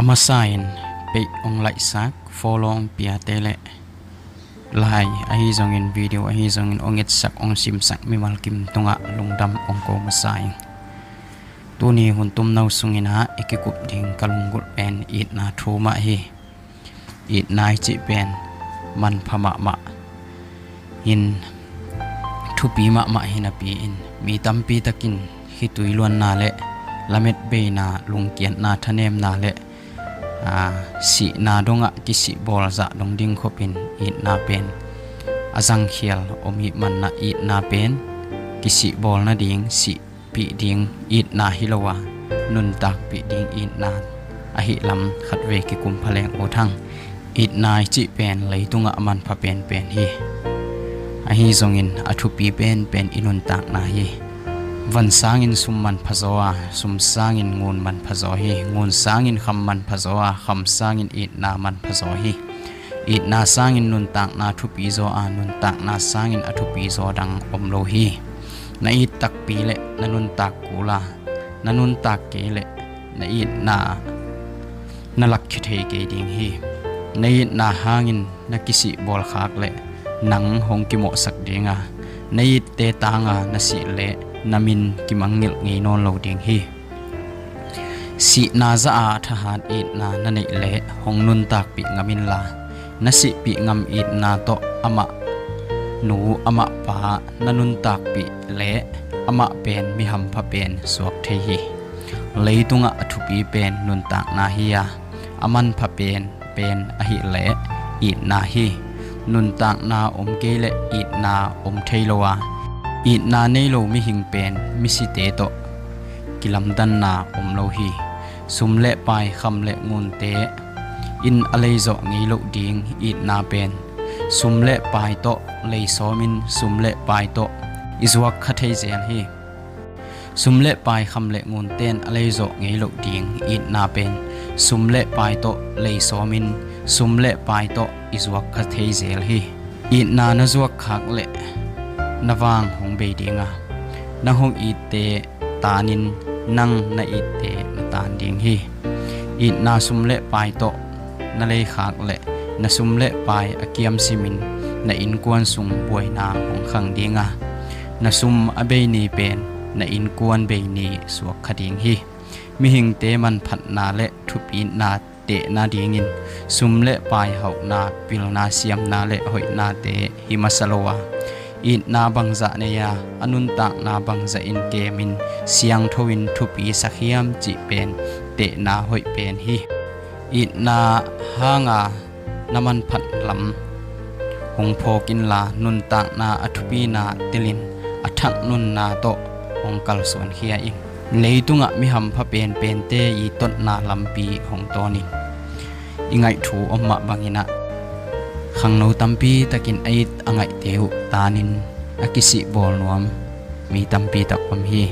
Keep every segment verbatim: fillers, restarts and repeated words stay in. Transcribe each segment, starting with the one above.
A masa in peih hong laihsak, follow hong piate le lai ahi zongin video ahi zongin hong etsak hong simsak mimal kim tungah lungdam hong ko masa ing. Tuni hun tumno sungin ah i kikup ding ka lunggulh pen itna thu mah hi. Itna i cih pen manpha mahmah in, thupi mahmah hi napi in, mi tampi takin khitui luanna le lamet beina, lungkiatna, thanemna le, aa, sihna dongah kisihbawl zah dong ding khopin itna pen a zangkhial om hih manah itna pen kisihbawl nading sihpih ding itna hi lo a, nuntakpih ding itna ahih lam khatvei kikum pha leng ut hang. Itna i cih pen leitungah a manpha penpen hi. Ahi zongin a thupi penpen i nuntakna hi. Van sangin sum manpha zaw a, sum sangin ngun manpha zaw hi. Ngun sangin kham manpha zaw a, kham sangin itna manpha zaw hi. Itna sangin nuntakna thupi zaw a, nuntakna sangin a thupi zaw dang om lo hi. Na it takpi le na nuntak kul a, na nuntak kei le na itna na lakkhia thei kei ding hi. Na itna hangin na kisihbawl khak le nang hong kimawhsak ding a, na itte tanga na sih le na min kimangngilh ngei nawn lo ding hi. Sihna zah a thahat itna na neih le hong nuntakpih ngam inla, na sihpih ngam itna tawh amah nu amah pa na nuntakpih le amah pen mi hampha pen suak thei hi. Leitungah a thupi pen nuntakna hi a, a manpha pen pen ahih leh itna hi. Nuntakna om kei leh itna om thei lo a, itna nei lo mihing pen misite tawh kilamdanna om lo hi. Sum le pai, kham le ngunte in a leizawh ngei loh ding itna pen sum le pai tawh leisawmin sum le pai tawh i zuak kha thei zel hi. Sum le pai, kham le ngunten a leizawh ngei loh ding itna pen sum le pai tawh leisawmin sum le pai tawh i zuak kha thei zel hi. Itna na zuak khak leh na vang hong bei ding a, nang hong itte tanin nang na itte na tan ding hi. Itna sum le pai tawh na lei khak leh na sum le pai a kiamsimin na innkuan sung buaina hong khang ding a, na sum a bei ni pen na innkuan bei ni suak kha ding hi. Mihingte manphatna le thupitna tehna dingin sum le pai hauhna, pilna, siamna le hoihnate hi masa lo a, itna bangzah nei a, a nuntakna bangzah in kemin siangtho in thupi sak hiam cih pen tehna hoih pen hi. Itna hanga na manphat lam hong phawk inla, nuntakna a thupina telin a thak nunna tawh hong kalsuankhia in. Leitungah mi hampha penpente i totna lampi hong tawnin. I ngaih thu om mah banginah khangno tampi takin a it a ngaihte uh tanin a kisihbawl nuam mi tampi tak om hi.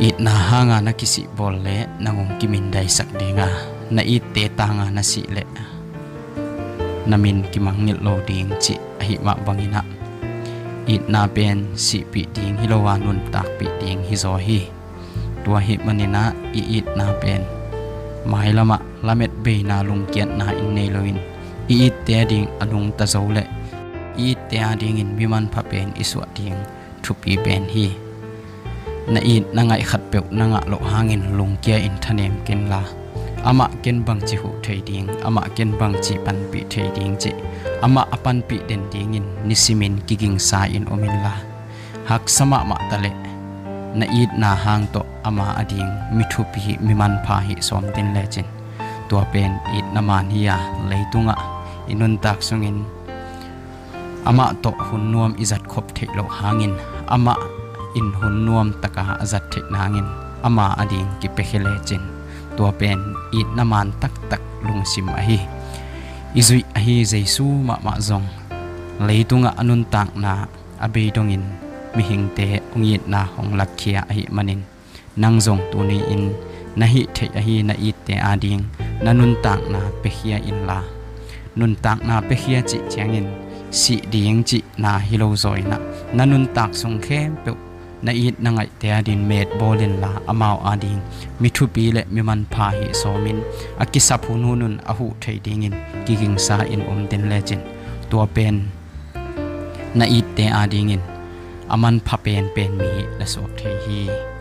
Itna hanga na kisihbawl le nang hong kimindaisak dinga, na itte tanga na sih leh na min kimangngilh lo ding cih ahih mah banginah itna pen sihpih ding hi lo a, nuntakpih ding hi zaw hi. Tua ahih maninah i itna pen mailamah lamet beina, lungkiatna in nei loin i itte ading a lungta zo leh i itte adingin mi manpha pen i suah ding thupi pen hi. Na it na ngaih khatpeuh na ngah loh hangin lungkia in thanem kenla, amah ken bangci huh thei ding, amah ken bangci panpih thei ding cih amah a panpih den dingin nisimin kigingsa in om inla, haksa mahmah taleh na itna hang tawh ama ading mi thupi, mi manpha hih sawm din lecin tua pen itna man hi-a, leitungah i nuntak sungin amah tawh hun nuam i zat khop theih loh hangin, amah in hun nuam taka a zat theih nangin ama ading kipiakhia lecin tua pen itna man taktak lungsim ahi. I zuih ahi Jesu mahmah zong leitungah a nuntakna a bei dongin mihingte hong itna hong lakkhia ahih manin, nang zong tuni-in na hih theih ahi na itte ading na nuntakna piakhia inla, nuntakna piakhia cih ciangin sih ding cihna hi lo zaw inah, na nuntak sung khempeuh na it na ngaihte ading met bawl inla, amau ading mi thupi le mi manpha hih sawmin, a kisap hunhun un a huh thei dingin kigingsa in um den lecin, tua pen na itte adingin a manpha penpen mi na suak thei hi.